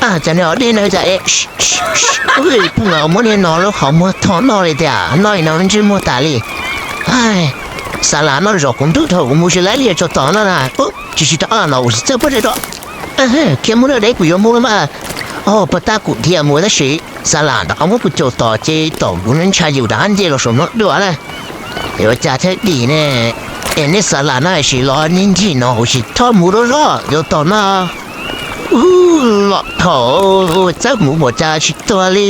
Cas nws ho deb na cas, pheej muab niag no lub qhov muag tho noj li tiag, noj li no ntsej muag tas li. Xav lam noj zog kuv ntuj thaum kuv mus tsis laib li tso tom no na. Tsis tsis rov qab los no kuv tsis txawj pob zeb rau. Khiav mus lawm deb kuv yuav mus lawm mas. Pog tab kuv thiaj mus tab sis xav lam rov qab muab kuv caum tom ces tom kuv ntshai yus rov qab nce los saum no dua na. Yuav cas thiaj dim ne. Es nej xav lam no sim los nej nrig no kuv tsis txhob mus rau zog yuav tom no. Ub, los thaum txawb mus npaum cas tsis tuag li,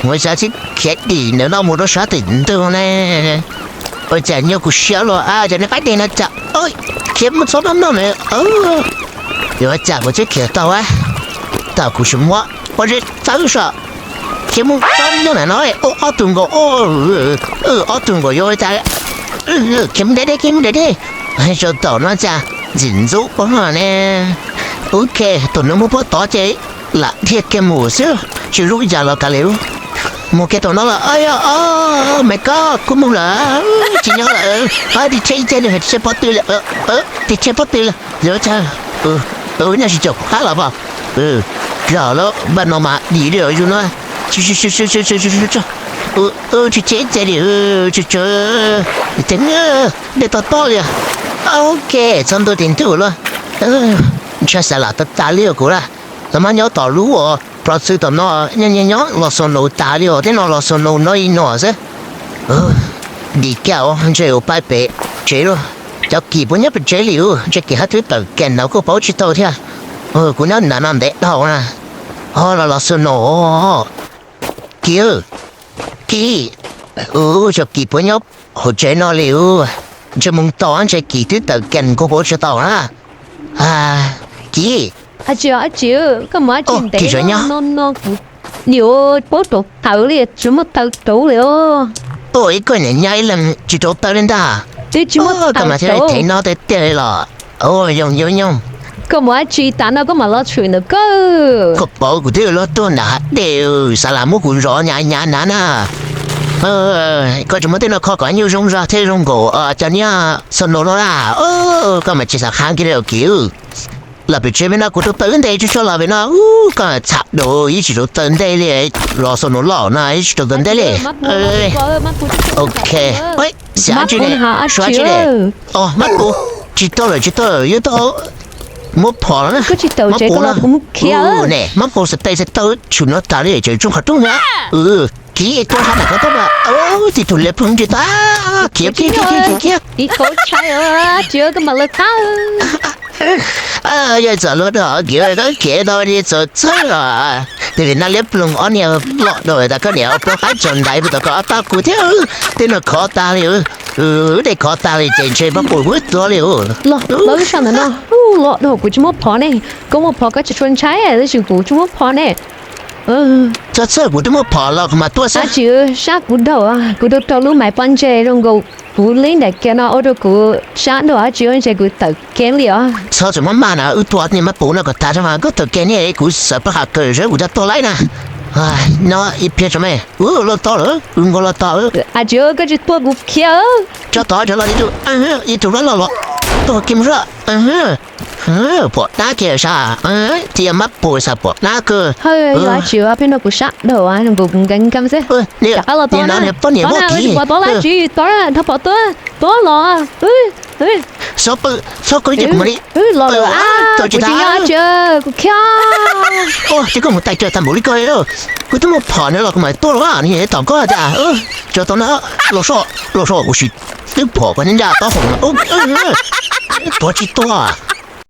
ua cas tsis khiav dim ntawm no mus rau sab tim ntug ne. Ua cas nyob kuv siab los a cas nws qaib deg no cas. Khiav mus txhob noj noj na. Yuav cas kuv tsis khiav tau a. Tam kuv tsis muab pob zeb txawb saib. Khiav mus txhob noj na no. Ob tug nkaus, ob tug nkaus yuav tas. Khiav mus deb deb, khiav mus deb deb. Tso tom no cas ntxim ntxub pob no ne. Ok, tus no muab pob tod ces lam dhia kiag mus xwb, tsis zoo yam los kav liam. Mus kiag tom no lawm, me koj kuj mus lawm, tsis nyob lawm. Tig tsheb ib teg li, tig tsheb pob tw li, tig tsheb pob tw li. Yog cas, nyaj tsis caum kuv qab los pom. Yog lawm, npaj no mas dim li yus no. Tig tsheb ib teg li, tsis tseeb, dej toj toj li. Ok, txog ntua tim ntug lawm. Ntshai xav lam tag tas li kuv lawm. Los mas nyob tom lub uas plov txwv tom no, nyob nyob los xus nus tas li os, tej no los xus nus no ib no xwb. Dim kiag os, ntshe yuav pais pem tsev lawm. Cov kis puas nyob pem tsev li ub, ntshe kis hab twb tawm kem ntawd kuj paub tsis tau thiab. Kuv nyob ntawm no ntev dhau na. Ho los los xus nus. Kis, kis, ub, cov kis puas nyob hauv tsev no li ub. Ntshe mus tau, ntshe kis twb tawm kem kuj paub tsis tau na. Kis, tsis, koj mus dab tsi ntev no no kuv nim paub rauv taws li, tsis muaj taws rauv li os. Ib koj niam nyab ib leeg tsis rauv taws li ntag. Twb tsis muaj taws rauv no tiag tiag li los. Yoog yoog yoog. Koj mus dab tsi tas no koj mam los tshwm ntawm koj. Koj paub kuv twb luag tuaj nram hav dej, xav lam muab kuv zov nyav nyav nyav na. Koj tsis muab tej no kho kom nyuj zoo zog thiab zoo nkaus cov niag xus nus no na. Koj mas tsis xav qhab kiag li kis. Los pem tsev pem no kuv rauv taws ntej tsuag tsuag los pem no, koj txham dua ib tsis rauv taws ntej li. Los xus nus loj no ib tsis rauv taws ntej li. Ok, xav tsi ne, suav tsi ne. Mab pus, tsis tau lawm tsis tau lawm, yuav tau muab phom los na. Mab pus ne, mab pus xav tes xav taw tshwm no tas li tseem tsoo qhov rooj na. Kis tuaj sab nram ko tuaj mas, tib tug liab ploog tsis tau. Khiav khiav khiav khiav khiav. Yog txawm luag rau kis koj khiav tau li txawm txhawb los. Tej vim nab liab ploog ob niag loj dua tas koj niam plaub qab tsaus ntais puas tau koj ob pab kuv thiab. Tej no khov tas li, dej khov tas li ces ntshe mab pus muab tuag li. Los, los wb sab ntawm no. Los dhau kuv tsis muaj phom ne. Koj muaj phom koj tsis tshua ntshai, tab sis kuv tsis muaj phom ne. Txhob txhawj, kuv twb muaj phom los kuv mam tuaj xwb. Tsis, sab kuv dhau, kuv rau rau lub maiv pob ntseg zoo nkaus kuv li ntawm kiag no ua rau kuv sab dhau, tsis ua ntshe kuv tawm kev li os. Txhob txwm muab maj na, wb tua niag mab pus no kom tag tso mas koj tawm kev niag kuv xav pab qhov kawg seb kuv cov tuag laib na. No ib pliag tso me, wb los tau lawm, wb nkaus los tau. Tsis, koj tsis tua kuv khiav. Tso tod tso los ib tug, ib tug loj loj los, tuag kiag mus zoj. Pom dab kiag sas, tsis yog mab pus sas pom dab kawg. Tsis, peb no kuv sab dhau zoo nkaus kuv nkees nkees xwb. Rov qab los tod na, poj niam pom tod na, tsis pom tod lawm, tsis tod, dhau pom tuaj, tuaj los. Txhob kov ces kuv mam li los lawm, kuv tsis nyob tsis, kuv khiav. Ces koj mus tais cawm tag npaum li koj, kuv twb muaj phom no los kuv mam tuaj los, nws tom koj tias, tso tau na, los so, los so, kuv sim twb phom koj nyob ncaj taub hau no. Tuag tsis tuag.